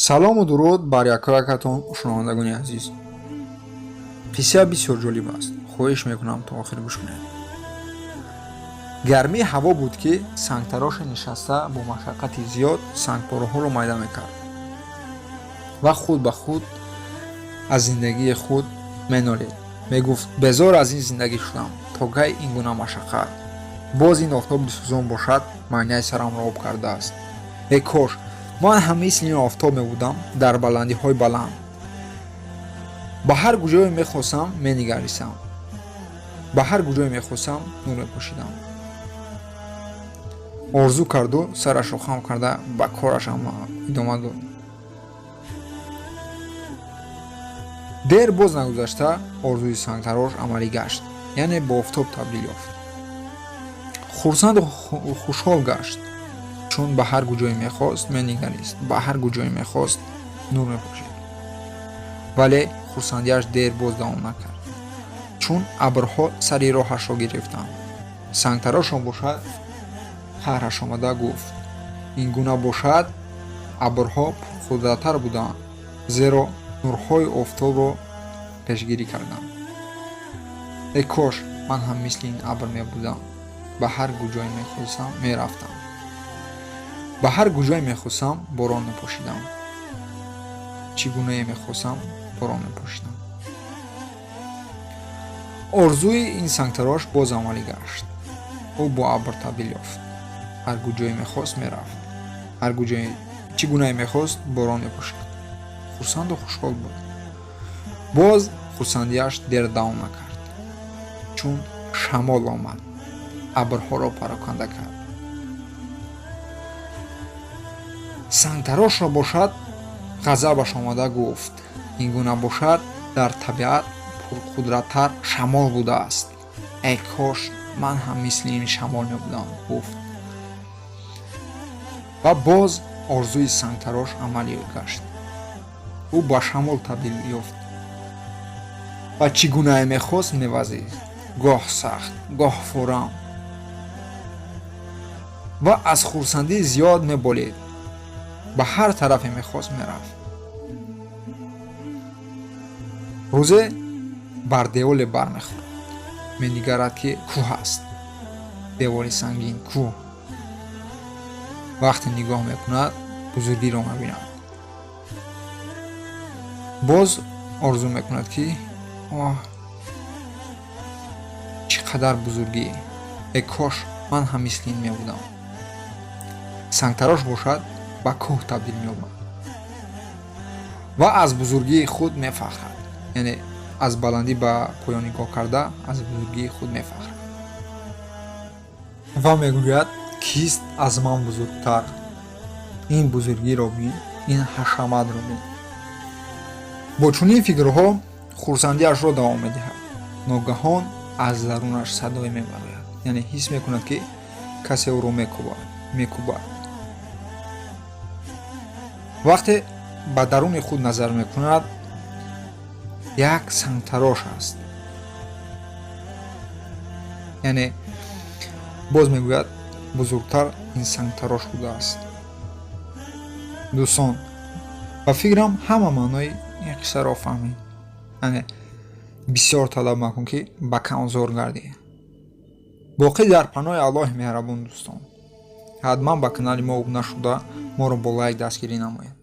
Салому дуруд бар якоякатон, шунавандагони азиз. Қисса бисёр ҷолиб аст, хоҳиш мекунам, то охир гӯш кунед. Гармии ҳаво буд, ки сангтароше нишаста бо машаққати зиёд сангпораҳоро майда мекард ва худ ба худ аз зиндагии худ менолид. Мегуфт: «Безор аз ин зиндагӣ шудам, то кай ин гуна машаққат? Боз ин офтоби сӯзон бошад, майнаи сарамро об кардааст. Э кош ман ҳам мисли ин офтоб мебудам, дар баландиҳои баланд ба ҳар куҷое мехостам менигаристам, ба ҳар куҷое мехостам нур мепошидам», орзу карду сарашро хам карда ба кораш идома дод. Дер боз нагузашта орзуи сангтарош амалӣ гашт, яъне ба офтоб табдил ёфт. Хурсанду хушҳол гашт, чун ба ҳар куҷое мехост менигарист, ба ҳар куҷое мехост нур мепошид. Вале хурсандиаш дер боз давом накард, чун абрҳо сари роҳашро гирифтанд. Сангтарошон бошад, қаҳраш омада гуфт: «Ин гуна бошад, абрҳо пурқудраттар буданд, зеро нурҳои офтобро пешгирӣ карданд. Э кош ман ҳам мисли ин абр мебудам, ба ҳар куҷое мехостам мерафтам, ба ҳар куҷое мехостам борон мепошидам, чӣ гунае мехостам борон мепошидам». Орзуи ин сангтарош боз амалӣ гашт. Ӯ бо абр табдил ёфт, ҳар куҷое мехост мерафт, ҳар куҷое чӣ гунае мехост борон мепошид. Хурсанду хушҳол буд. Боз хурсандиаш дер давом накард, чун шамол омад, абрҳоро пароканда кард. Сангтарошро бошад, ғазабаш омада гуфт: «Ин гуна бошад, дар табиат пурқудраттар шамол будааст. Эй кош ман ҳам мисли ин шамол мебудам», гуфт ва боз орзуи сангтарош амалӣ гашт. Ӯ ба шамол табдил ёфт ва чӣ гунае мехост мевазид, гоҳ сахт, гоҳ форам, ва аз хурсандӣ зиёд меболид, ба ҳар тарафе мехост мерафт. Рӯзе бар деволе бармехӯрад, менигарад, ки кӯҳ аст, девори сангин, кӯҳ. Вақте нигоҳ мекунад, бузургиро мебинад. Боз орзу мекунад, ки оҳ, чӣ қадар бузургӣ! Э кош ман ҳам мисли ин мебудам. Сангтарош бошад, ба кӯҳ табдил меёбад ва аз бузургии худ мефахрад, яъне аз баландӣ ба поён нигоҳ карда, аз бузургии худ мефахрад ва мегӯяд: «Кист аз ман бузургтар? Ин бузургиро бин, ин ҳашаматро бин». Бо чунин фикрҳо хурсандиашро давом медиҳад. Ногаҳон аз дарунаш садое мебарояд, яъне ҳис мекунад, ки касе ӯро мекӯбад, мекӯбад. Вақте ба даруни худ назар мекунад, як сангтарош аст. Яъне боз мегӯяд: «Бузургтар ин сангтарош будааст». Дӯстон, ба фикрам, ҳама маънои ин қиссаро фаҳмид. Яъне бисёр талаб макун, ки ба камзор гардӣ. Боқӣ дар паноҳи Аллоҳи меҳрабон. Дӯстон, ҳатман ба канали мо обуна шуда, моро бо лайк дастгирӣ намоед.